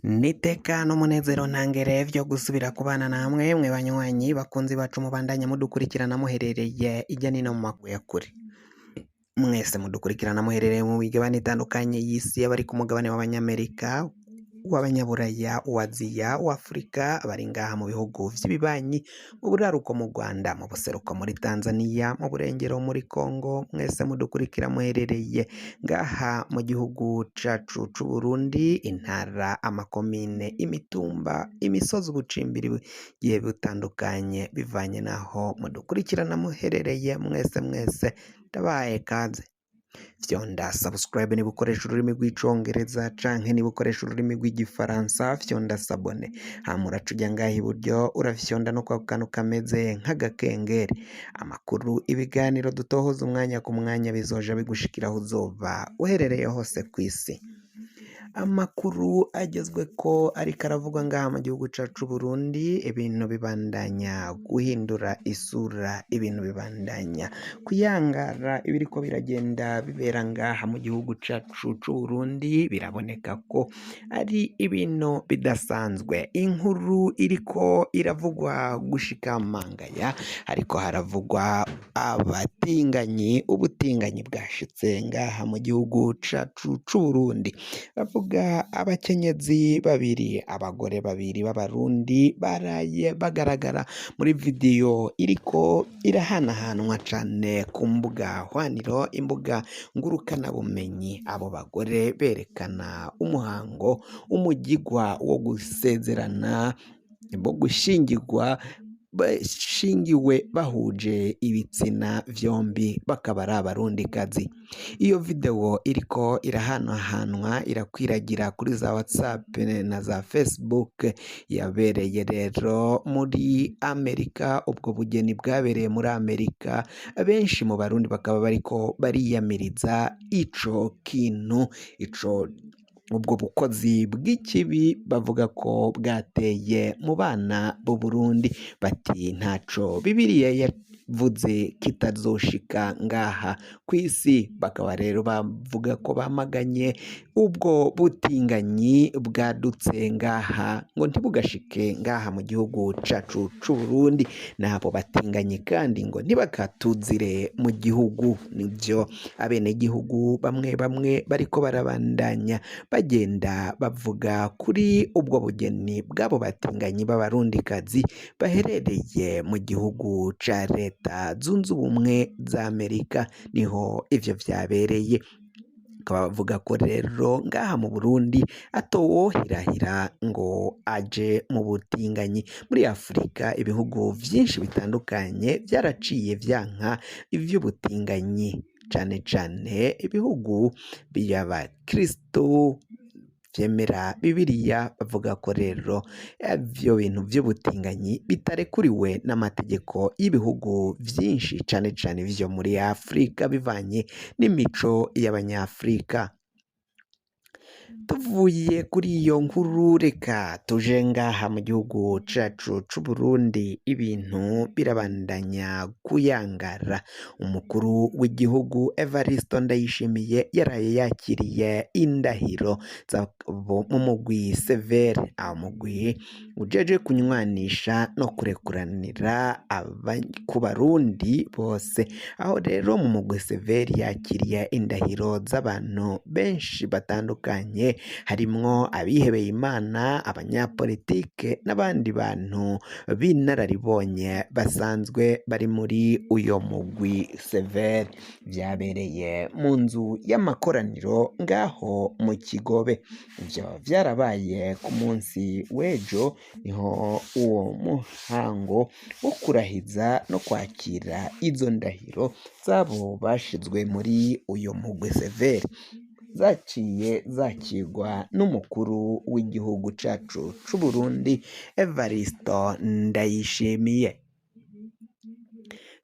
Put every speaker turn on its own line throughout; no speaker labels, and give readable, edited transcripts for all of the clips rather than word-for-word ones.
N'iteka n'umunezero ntangere vyo gusubira kubana namwe mwe banywanyi bakunzi bacu mubandanya mudukurikirana muherereye irya nino mu makungu ya kure. Mwese mudukurikirana muherereye mu migabane itandukanye y'isi, abari ku mugabane w'abanyamerika, w'abanyaburaya, uw'Aziya, uw'Afurika, abari ngaha mu bihugu vy'ibibanyi, mu buraruko mu Rwanda, mu buseruko muri Tanzania, mu burengero muri Congo, mwese mudukurikira muherereye ngaha mu gihugu cacu c'Uburundi, intara, amakomine, imitumba, imisozi, ubucimbiri bugiye butandukanye bivanye n'aho mudukurikirana muherereye, mwese mwese ndabahaye kaze. Fyonda subscribe niba ukoresha ururimi rw'icongereza canke niba ukoresha ururimi rw'igifaransa fyonda s'abonner, hama uraca uja ngaha iburyo urafyonda no kwako kantu kameze nk'agakengeri. Amakuru, ibiganiro dutohoza umwanya ku mwanya bizoja bigushikira aho uzoba uherereye hose kw'isi. Amakuru agezweko ariko aravugwa ngaha mu gihugu cacu c'Uburundi, ibintu bibandanya guhindura isura, ibintu bibandanya kuyangara, ibiriko biragenda bibera ngaha mu gihugu cacu c'Uburundi biraboneka ko ari ibintu bidasanzwe. Inkuru iriko iravugwa gushika mangaya, hariko haravugwa abatinganyi, ubutinganyi bwashitse ngaha mu gihugu cacu c'Uburundi. Bavuga abakenyezi babiri, abagore babiri b'abarundi baraye bagaragara muri video iriko irahanahanwa cane ku mbuga hwaniro, imbuga ngurukanabumenyi. Abo bagore berekana umuhango, umugigwa wo gusezerana, wo gushingirwa, bashingiwe bahuje ibitsina vyombi, bakaba ari abarundikazi. Iyo video iriko irahanahanwa irakwiragira kuri za WhatsApp na za Facebook, yabereye rero muri Amerika, ubwo bugeni bwabereye muri Amerika, benshi mu barundi bakaba bariko bariyamiriza ico kintu, ico ubwo bukozi bw'ikibi bavuga ko bwateye mu bana b'Uburundi, bati ntaco Bibiliya yavuze kitazoshika ngaha kw'isi. Bakaba rero bavuga ko bamaganye ubwo butinganyi bwadutse ngaha ngo ntibugashike ngaha mu gihugu cacu c'Uburundi, n'abo batinganyi kandi ngo ntibakatuzire mu gihugu. Nivyo abenegihugu bamwe bamwe bariko barabandanya bagenda bavuga kuri ubwo bugeni bw'abo batinganyi b'abarundikazi baherereye mu gihugu ca Leta zunze ubumwe za Amerika, niho ivyo vyabereye. Bakaba bavuga ko rero ngaha mu Burundi atowohirahira ngo aje mu butinganyi. Muri Afurika ibihugu vyinshi bitandukanye vyaraciye vyanka ivy'ubutinganyi, cane cane ibihugu by'abakristo vyemera Bibiliya, bavuga ko rero ivyo bintu vy'ubutinganyi bitarekuriwe n'amategeko y'ibihugu vyinshi cane cane vyo muri Afurika bivanye n'imico y'abanyafurika. Tuvuye kuri iyo nkuru reka tuje ngaha mu gihugu cacu c'Uburundi, ibintu birabandanya kuyangara. Umukuru w'igihugu Evaristo Ndayishimiye yaraye yakiriye indahiro z'abo mu mugwi Severe, aho mugwi ujeje kunywanisha no kurekuranira ku barundi bose. Aho rero mu mugwi Severe yakiriye indahiro z'abantu benshi batandukanye, harimwo abihebeye Imana, abanyapolitike n'abandi bantu b'inararibonye basanzwe bari muri uyo mugwi Severe. Vyabereye mu nzu y'amakoraniro ngaho mu Kigobe. Ivyo vyarabaye ku munsi w'ejo, niho uwo muhango wo kurahiza no kwakira izo ndahiro z'abo bashizwe muri uyo mugwi Severe zaciye zakirwa n'umukuru w'igihugu cacu c'Uburundi Evaristo Ndayishimiye.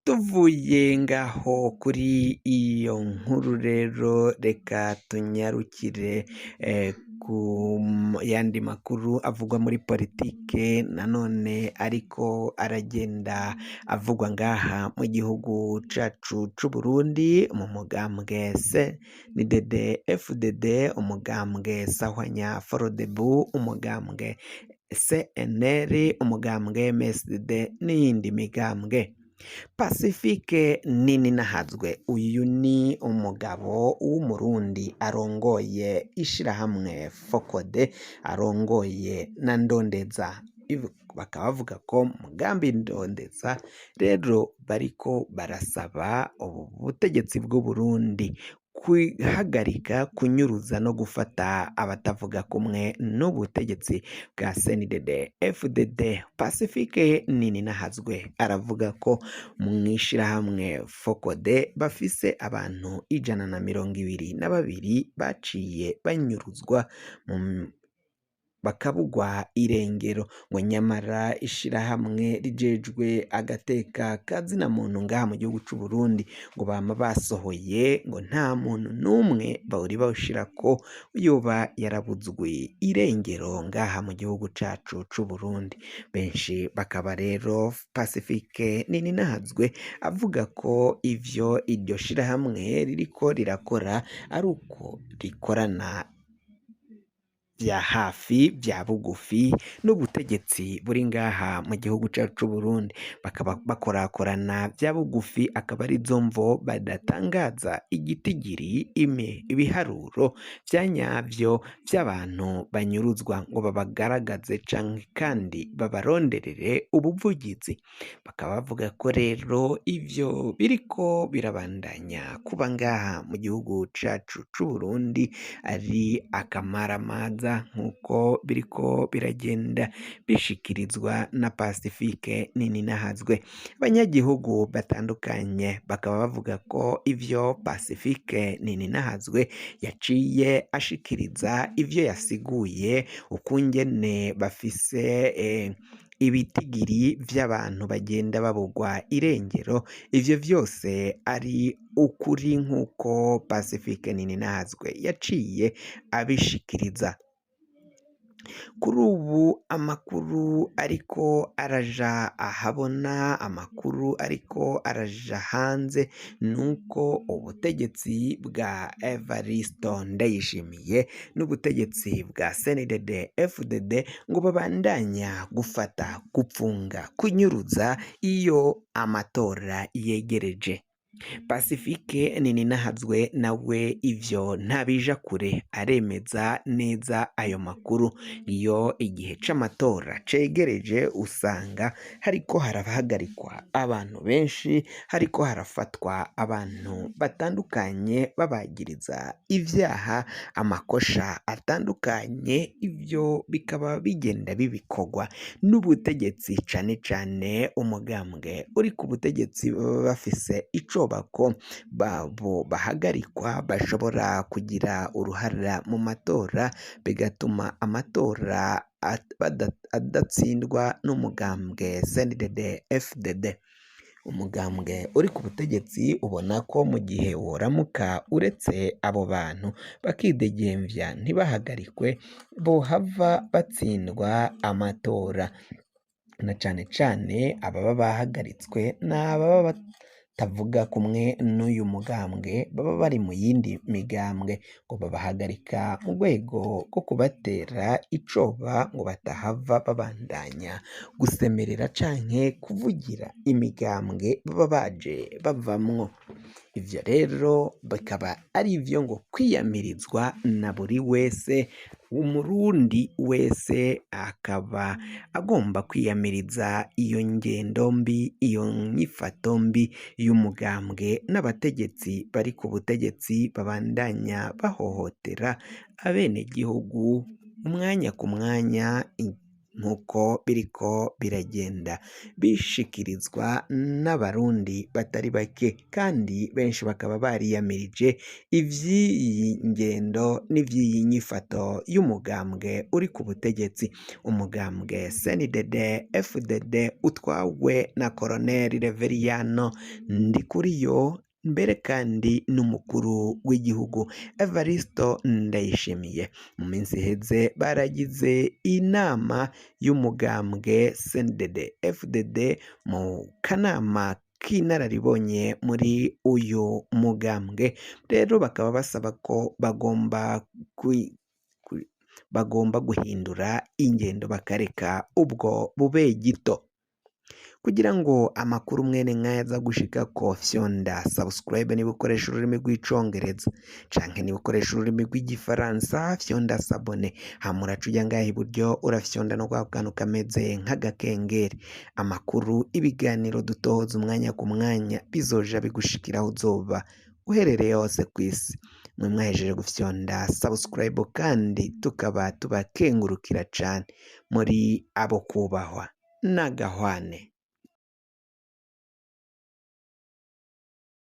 Tuvuye ngaho kuri iyo nkuru rero reka tunyarukire ku Yandi makuru avugwa muri politike nanone ariko aragenda avugwa ngaha mu gihugu cacu c'Uburundi, mu mugambwe CNDD FDD, umugambwe Sahwanya Frodebu, umugambwe CNL, umugambwe MSD n'iyindi migambwe. Pacifique Nininahazwe, uyu ni umugabo w'umurundi arongoye ishirahamwe Fokode, arongoye na Ndondeza, bakaba bavuga ko mugambi Ndondeza rero bariko barasaba ubu butegetsi bw'Uburundi guhagarika kunyuruza no gufata abatavuga kumwe n'ubutegetsi bwa CNDD FDD. Pacifique Nininahazwe aravuga ko mu ishirahamwe Fokode bafise abantu 122 baciye banyuruzwa mu bakabugwa irengero, ngo nyamara ishirahamwe rijejwe agateka ka zina muntu ngaha mu gihugu c'u Burundi ngo bama basohoye ngo nta muntu n'umwe bari bawushirako yoba yarabuzwe irengero ngaha mu gihugu cacu c'u Burundi. Benshi bakaba rero Pacifique Nininahazwe avuga ko ivyo iryo shirahamwe ririko rirakora ari uko rikorana vya hafi vya bugufi n'ubutegetsi buri ngaha mu gihugu cacu c'Uburundi, bakaba bakorakorana vya bugufi, akaba arizo mvo badatangaza igitigiri ime ibiharuro vya nyavyo vy'abantu banyuruzwa ngo babagaragaze canke kandi babaronderere ubuvugizi. Bakaba bavuga ko rero ivyo biriko birabandanya kuba ngaha mu gihugu cacu c'Uburundi ari akamaramaza nk'uko biriko biragenda bishikirizwa na Pacifique Nininahazwe. Abanyagihugu batandukanye bakaba bavuga ko ivyo Pacifique Nininahazwe yaciye ashikiriza, ivyo yasiguye ukungene bafise ibitigiri vy'abantu bagenda babugwa irengero, ivyo vyose ari ukuri nk'uko Pacifique Nininahazwe yaciye abishikiriza. Kuri ubu amakuru ariko araja ahabona, amakuru ariko araja hanze nuko ubutegetsi bwa Evaristo Ndayishimiye n'ubutegetsi bwa CNDD FDD ngo babandanya gufata, gupfunga, kunyuruza iyo amatora yegereje. Pacifique Nininahazwe nawe ivyo ntabija kure, aremeza neza ayo makuru. Iyo igihe c'amatora cegereje usanga hariko harahagarikwa abantu benshi, hariko harafatwa abantu batandukanye babagiriza ivyaha, amakosha atandukanye, ivyo bikaba bigenda bibikorwa n'ubutegetsi, cane cane umugambwe uri ku butegetsi baba bafise ico bako babo bahagarikwa bashobora kugira uruhara mu matora, bigatuma amatora adatsindwa n'umugambwe CNDD FDD. Umugambwe uri ku butegetsi ubona ko mu gihe woramuka uretse abo bantu bakidegemvya ntibahagarikwe, bohava batsindwa amatora, na cane cane ababa bahagaritswe n'ababa batavuga kumwe n'uyu mugambwe, baba bari mu yindi migambwe, ngo babahagarika mu rwego rwo kubatera icoba ngo batahava babandanya gusemerera canke kuvugira imigambwe baba baje bavamwo. Ivyo rero bikaba ari ivyo ngo kwiyamirizwa na buri wese, umurundi wese akaba agomba kwiyamiriza iyo ngendo mbi, iyo nyifato mbi y'umugambwe n'abategetsi bari ku butegetsi babandanya bahohotera abenegihugu umwanya ku mwanya, nk'uko biriko biragenda bishikirizwa n'abarundi batari bake, kandi benshi bakaba bariyamirije ivy'iyi ngendo n'ivy'iyi nyifato y'umugambwe uri ku butegetsi, umugambwe CNDD FDD utwawe na Colonel Reveriyano Ndikuriyo. mbere kandi n'umukuru w'igihugu Evaristo Ndayishimiye. Mu minsi iheze baragize inama y'umugambwe CNDD FDD mu kanama k'inararibonye muri uyu mugambwe, rero bakaba basaba ko bagomba guhindura ingendo bakareka ubwo bube gito. Kugira ngo amakuru mwene nk'aya aza gushikako, fyonda subscribe niba ukoresha ururimi rw'icongereza, canke niba ukoresha ururimi rw'igifaransa fyonda s'abonner, hama uraca uja ngaha iburyo urafyonda no kwa kantu kameze nk'agakengeri. Amakuru, ibiganiro dutohoza umwanya ku mwanya bizoja bigushikira aho uzoba uherereye hose kw'isi. Mwe mwahejeje gufyonda subscribe kandi tukaba tubakengurukira cane, muri abo kubahwa n'agahwane.